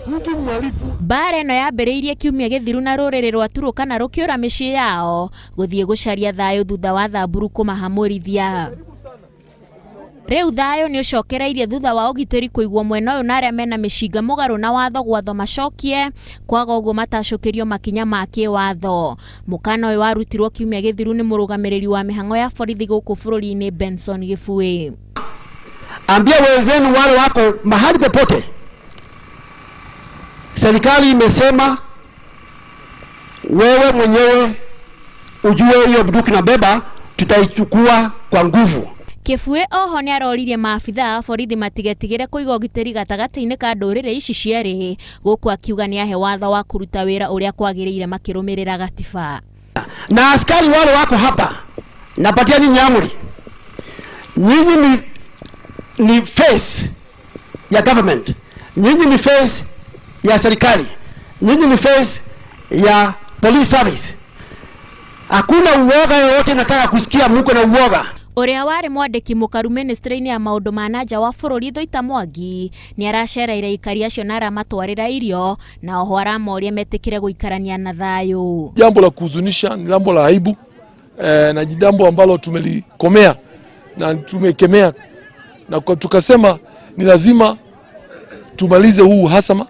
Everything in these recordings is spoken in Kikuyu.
Mtu mhalifu. Mbara ĩno yambĩrĩirie kiumia gĩthiru na rũrĩrĩ rwa Turukana rũkĩũra mĩciĩ yao gũthiĩ gũcaria thayũ thutha wa Thamburu kũmahamũrithia. Rĩu thayũ nĩ ũcokereirie thutha wa ũgitĩri kũigwo mwena ũyũ na arĩa mena mĩcinga mũgarũ na watho gwatho macokie kwaga ũguo matacũkĩrio makinya ma kĩwatho. Mũkana ũyũ warutirwo kiumia gĩthiru nĩ mũrũgamĩrĩri wa mĩhang'o ya borithi gũkũ bũrũri-inĩ Benson Gĩbuĩ. Ambia wenzenu wale wako mahali popote, serikali imesema wewe mwenyewe ujue hiyo bunduki nabeba, tutaichukua kwa nguvu. Kĩbuĩ oho nĩ aroririe maabitha a borithi matigetigĩre kũiga ũgitĩri gatagatĩ-inĩ ka ndũrĩrĩ ici cierĩ gũkũ akiuga nĩ ahe watho wa kũruta wĩra ũrĩa kwagĩrĩire makĩrũmĩrĩra gatiba. Na askari wale wako hapa, napatia nyinyi amri, nyinyi ni face ya government, nyinyi ni face ya serikali, nyinyi ni face ya police service. Hakuna uoga yoyote, nataka kusikia muko na uoga. Ũrĩa warĩ mwandĩki mũkaru ministry-inĩ ya maũndũ ma na nja wa bũrũri Thuita Mwangi nĩ aracereire aikari acio na aramatwarĩra irio na oho aramoria metĩkĩre gũikarania na thayũ. Jambo la kuhuzunisha, ni jambo la aibu na jambo ambalo tumelikomea na tumekemea na tukasema ni lazima tumalize huu uhasama,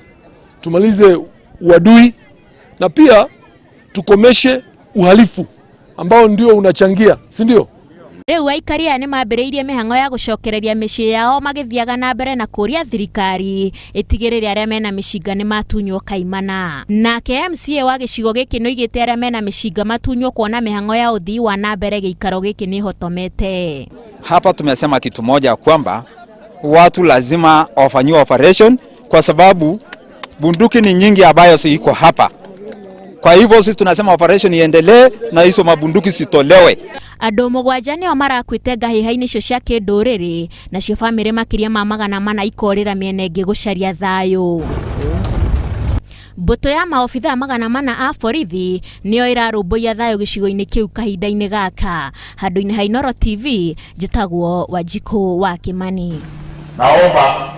tumalize uadui na pia tukomeshe uhalifu ambao ndio unachangia, si ndio? Rĩu aikari aya nĩ mambĩrĩirie mĩhang'o ya gũcokereria mĩciĩ yao magĩthiaga na mbere na kũria thirikari ĩtigĩrĩre arĩa mena mĩcinga nĩ matunywo kaimana. Nake MCA wa gĩcigo gĩkĩ nĩoigĩte arĩa mena mĩcinga matunywo kuona mĩhang'o ya ũthii wa na mbere gĩikaro gĩkĩ nĩ ĩhotomete. Hapa tumesema kitu moja kwamba watu lazima wafanyiwe operation kwa sababu bunduki ni nyingi ambayo si iko hapa. Kwa hivyo sisi tunasema operation iendelee na hizo mabunduki sitolewe. Andũ 7 nĩo marakuĩte ngahĩha-inĩ icio cia kĩndũrĩrĩ nacio bamĩrĩ makĩria ma 400 ikorĩra mĩena ĩngĩ gũcaria thayũ. Mbũtũ ya maobithaa 400 a borithi nĩyo ĩrarũmbũiya thayũ gĩcigo-inĩ kĩu kahinda-inĩ gaka. Handũ-inĩ ha Inooro TV njĩtagwo Wanjikũ wa Kĩmani. Naomba.